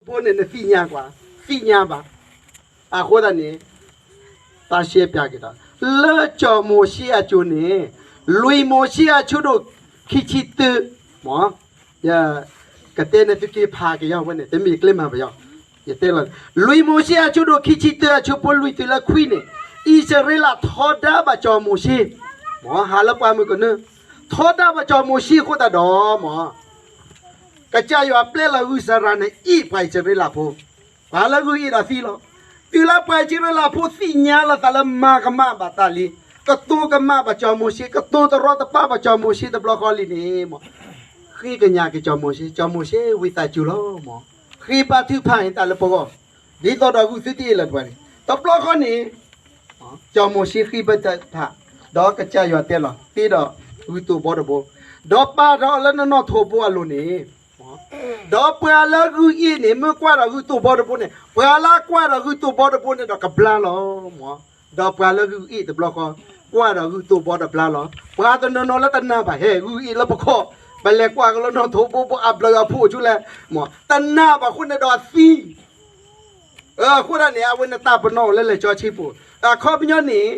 ဖိန့ၣ်နသ့ၣ်ညါကွၢ်, သ့ၣ်ညါဘၣ်. အဃိသတးန့ၣ် တၢ်ရှဲပၠးက့ၤဒီး လၢကၠီၤမိၤၡ့အစိၤန့ၣ် လွံၢ်မိၤၡ့အဆၢဒိၣ်ခံဆံတၢ, မ်, ကတဲန့ၣ်သုက့ၤဖးက့ၤယီၤဝဲန့ၣ် တမ့ၢ်ကျဲမၤပယီၤ, ယတဲလီၤ, လွံၢ်မိၤၡ့အဆၢဒိၣ်ခံဆံတၢ အဆၢဖိလွံၢ်တုၤလၢခွံန့ၣ်, အံၣ်စရ့လးထီဒါဘၣ်ကၠီၤမိၤၡ့, မ်, ဟးလၢပှၢ်မုၢ်ကနၢ, ထီဒါဘၣ်ကၠီၤမိၤၡ့အဃိသတးဒီး မ် ကစၢ်ယွၤပျဲလီၤဂုၢ်စရၤန့ၣ် အ့ၣ်ပှၤအံၣ်စရ့လးဖိ, ပှၤလၢဂုၢ်အ့ၣ်ဒီးသံလီၤ. တုၤလၢပှၤအံၣ်စရ့လးဖိသ့ၣ်ညါလီၤသးလၢမၤကမၣ်ဘၣ်တၢ်လံ, ကတိၤကမၣ်ဘၣ်ကၠီၤမိၤၡ့, ကတိၤတရီတပါဘၣ်ကၠီၤမိၤၡ့တဘျီဃီလံန့ၣ်, မ်, ဃ့ကညးက့ၤကၠီၤမိၤၡ့, ကၠီၤမိၤၡ့ဝံသးစူၤလီၤ, မ်, ဃ့ဘါထုကဖၣ်န့ၣ်တၢ်လၢပဂီၢ်, ဒ်သိးဒီးဂုၢ်သုတအ့ၣ်လၢၤတပှၤန့ၣ်, တဘျီဃီန့ၣ် ကၠီၤမိၤၡ့ဃ့ဘါထုကဖၣ်, ဒီးကစၢ်ယွၤတဲလီၤ, သ့ဒီးဂုၢ်တိၢ်ဘီတဘိ, ဒီးပာ်ထီၣ်အီၤလၢနနီၣ်ထိးဘိအလိၤန့ၣ်, ဒီးပှၤလၢဂုၢ်အ့ၣ်န့ၣ် မ့ၢ်ကွၢ်ဒီးဂုၢ်တိၢ်ဘီတဘိန့ၣ်, ပှၤလၢကွၢ်ဒီးဂုၢ်တိၢ်ဘီတဘိန့ၣ်ဒီးကဘျါလီၤ, မ်, ဒီးပှၤလၢဂုၢ်အ့ၣ်တဘျီဃီ ကွၢ်ဒီးဂုၢ်တိၢ်ဘီဒီးဘျါလီၤ. ပှၤတနီၤနီၤလၢတနာ်ဘၣ် ဟဲဂုၢ်အ့ၣ်လၢပခီၣ်, ပလဲၤကွၢ်ကလီနီၣ်ထိးဘိဘိအဘျုးအဖှိၣ်ဆူလဲၣ်, မ်, တနာ်ဘၣ်အဃိန့ၣ်ဒီးသံ အဃိဒၣ်န့ၣ် အဝဲန့ၣ်တၢ်ပနီၣ်အိၣ်လၢလဲၤကၠီဆံပူၤ, အခီပညီန့ၣ်,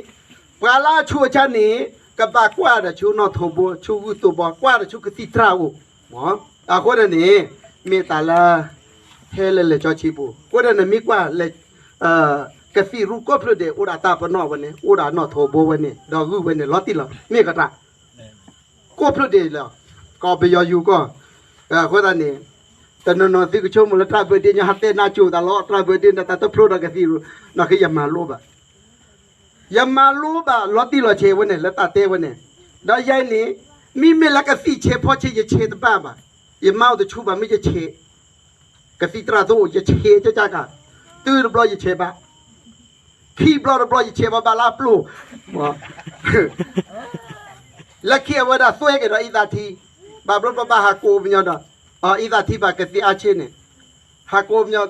ပှၤလၢအဆူးအဆါန့ၣ် ကဘၣ်ကွၢ်ဒီးဆူနီၣ်ထိးဘိ, ဆူဂုၢ်တိၢ်ဘီ, ကွၢ်ဒီးဆူကသံၣ်တြၢ်အိၣ်, မ်, အဃိဒၣ်န့ၣ် မ့ၢ်တၢ်လၢ ဟဲလၢလဲၤကၠီဆံပူၤ, အဃိဒၣ်န့ၣ် မ့ၢ်ကွၢ်လဲၤ ကသံၣ်ရူၢ်ကိးဖျၢၣ်ဒဲး အိၣ်ဒီးတၢ်ပနီၣ်ဝဲန့ၣ်, အိၣ်ဒီးနီၣ်ထိးဘိဝဲန့ၣ်, ဒီးဂုၢ်ဝဲန့ၣ် လီၤတံၢ်လီၤ, မ့ၢ်ကတၢၢ် ကိးဖျၢၣ်ဒဲးလီၤ, ကီၢ်ပယီၤယူၤကီၢ်, အဃိသတးန့ၣ်, တနီၤနီၤသုကဆိကမိၣ်လၢတၢ်ဘၢဒ့ညီ ဟးတဲနါစိၤသးလီၤ, တၢ်ဘၢဒ့န့ၣ် တၢ်တဖျိဒီးကသံၣ်ရူၢ်, နီၢ်က့ယမၤလိဘၣ်, ယမၤလိဘၣ်လီၤတံၢ်လီၤဆဲးဝဲန့ၣ် လၢတၢ်တဲဝဲန့ၣ်, ဒီးယဲအံၤန့ၣ်, မ့မ့ၢ်လၢကသံၣ်ဆဲးဖီဆဲး ယဆဲးတဘၣ်ဘၣ်, ယမါအိၣ်တဆူဘၣ် မ့ၢ်ယဆဲး ကသံၣ်တြၢ်သိအိၣ် ယဆဲးကကကၤ, တုၤတဘျီယဆဲးဘၣ်, ခံဘျီတဘျီယဆဲးဘၣ်ဘၣ်လၢအပျိၢ်, လၢခံအဝဲဒၣ်သွဲက့ၤဒီးအံသးထံ, ဘၣ်ဘျီဘၣ်ဘၣ်ဟးကိးပညီဒီး, အံသးထံဘၣ်ကသံၣ်အါဆ့န့ၣ်, ဟးကိးပညီ,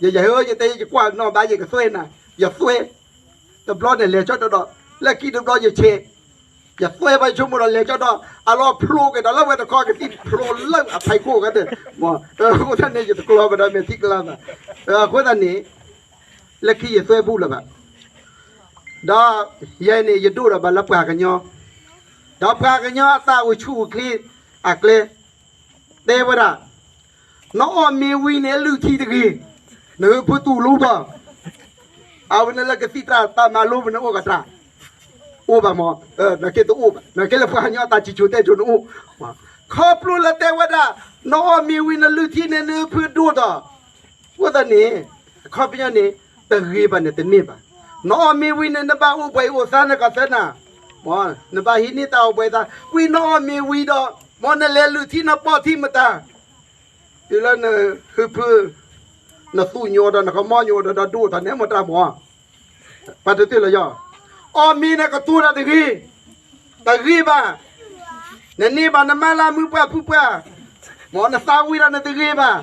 ယယဟၢယတဲယကွၢ်နီၣ်ဘၣ်ယကသွဲနၤ, ယသွဲ, တဘျီန့ၣ်လဲၤကၠီတီဒီး, လၢခံတဘျီယဆဲး ယသွဲဘၣ်ယဆိကမိၣ်ဒီးလဲၤကၠီဒီး အလီၤဖျိက့ၤဒီးလၢဝဲတခီကသံၣ်ဖျိလၢအဖံးခိၣ်ကဒီး, အဃိသတးန့ၣ်ယတကျီဘၣ်ဒီးမဲာ်ထံကလါဘၣ်, အဃိသတးန့ၣ်, လၢခံယသွဲဘူၣ်လၢၤဘၣ်, ဒီးယဲန့ၣ်ယဒိၣ်ဒီးဘၣ်လၢပှၤကညီ, ဒီးပှၤကညီအသးအိၣ်ဆူၣ်အိၣ်ချ့, အကျဲ, တဲဝဲဒၣ် နအီၣ်မ့ၤဝံၤန့ၣ် လုၢ်ထံတဂ့ၤ, နဟုဖုတူၢ်လိဘၣ်, အဝဲန့ၣ်လၢကသံၣ်တြၢ်တၢ်မၤလိပူၤန့ၣ်အိၣ်ကတၢၢ်, အိၣ်ဘၣ်မး, နက့တအိၣ်ဘၣ်, နက့လၢပှၤကညီအတၢ်စံၣ်စိၤတဲစိၤန့ၣ်အိၣ်, ခီဖျိလၢတဲဝဲဒၣ်, နအီၣ်မ့ၤဝံၤနလုၢ်ထံန့ၣ် နဟုဖုဒိၣ်ဒီး, အဃိသတးန့ၣ်, အခီပညီန့ၣ်, တဂ့ၤဘၣ်န့ၣ်တမ့ၢ်ဘၣ်, နအီၣ်မ့ၤဝံၤန့ၣ် နဘၣ်အိၣ်ဘှံးအိၣ်သါနကီၢ်သၢနၤ, မ်, နဘၣ်ဟံးန့ၢ်တၢ်အိၣ်ဘှံးသါ, ဝံၤနအီၣ်မ့ၤဝံၤဒီး, မ်နလဲၤလုၢ်ထံနပီၢ်ထံမတၤ တုၤလၢနဟုဖု, နသူၣ်ညိၣ်ဒီးနကမီညိၣ်ဒီး ဒီးဒိၣ်ထီၣ်န့ၣ်မတၤမီၤ, ပှၤတတုၤလၢယီၤ, အီၣ်မ့ၤန့ၣ်ကတိၤတၢ်တဂ့ၤ, တဂ့ၤဘၣ်, နန့ၢ်ဘၣ်နမါလၢမုၢ်ပှၢ်ဖုပှၢ်, မ်နသးဝံၤဒီးနတဂ့ၤဘၣ်,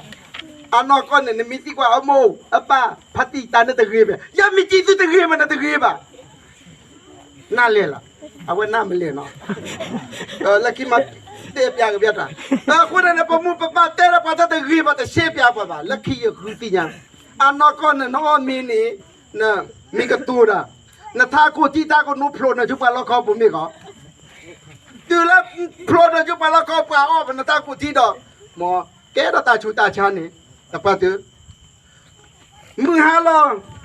အနီၢ်ကီၢ်န့ၣ် နမ့ၢ်သံကွၢ်အမိၢ်, အပၢ်, ဖါတံၢ်တၢ်န့ၣ်တဂ့ၤဘၣ်, ယမ့ၢ်ကံသုတဂ့ၤဘၣ် နတဂ့ၤဘၣ် နလဲၣ်လီၤ, အဝဲနမ့ၢ်လဲၣ်နီၤ, လၢခံမၤတဲပျးကဘျါတၢ်, အဃိန့ၣ် ပမိၢ်ပပၢ်တဲလၢပှၤတၢ်တဂ့ၤဘၣ် တရှဲပျးပှၤဘၣ်, လၢခံယဃုသ့ၣ်ညါ, အနီၢ်ကီၢ်န့ၣ် နအီၣ်မ့ၤန့ၣ်, မ့ၢ်ကတိၤတၢ်, နထးခိၣ်ထံထးခိၣ်နူဖျိးနၢၤဆူပှၤလီခီပူၤမ့ၢ်ဂ့ၤ, တုၤလၢဖျိးနၢၤဆူပှၤလီခီပှၤအီၣ်ပနထးခိၣ်ထံဒီး, မ်ကဲထီၣ်တၢ်ဆူးတၢ်ဆါန့ၣ်, တပှၢ်တုၤ မုၢ်ဟါလီၤ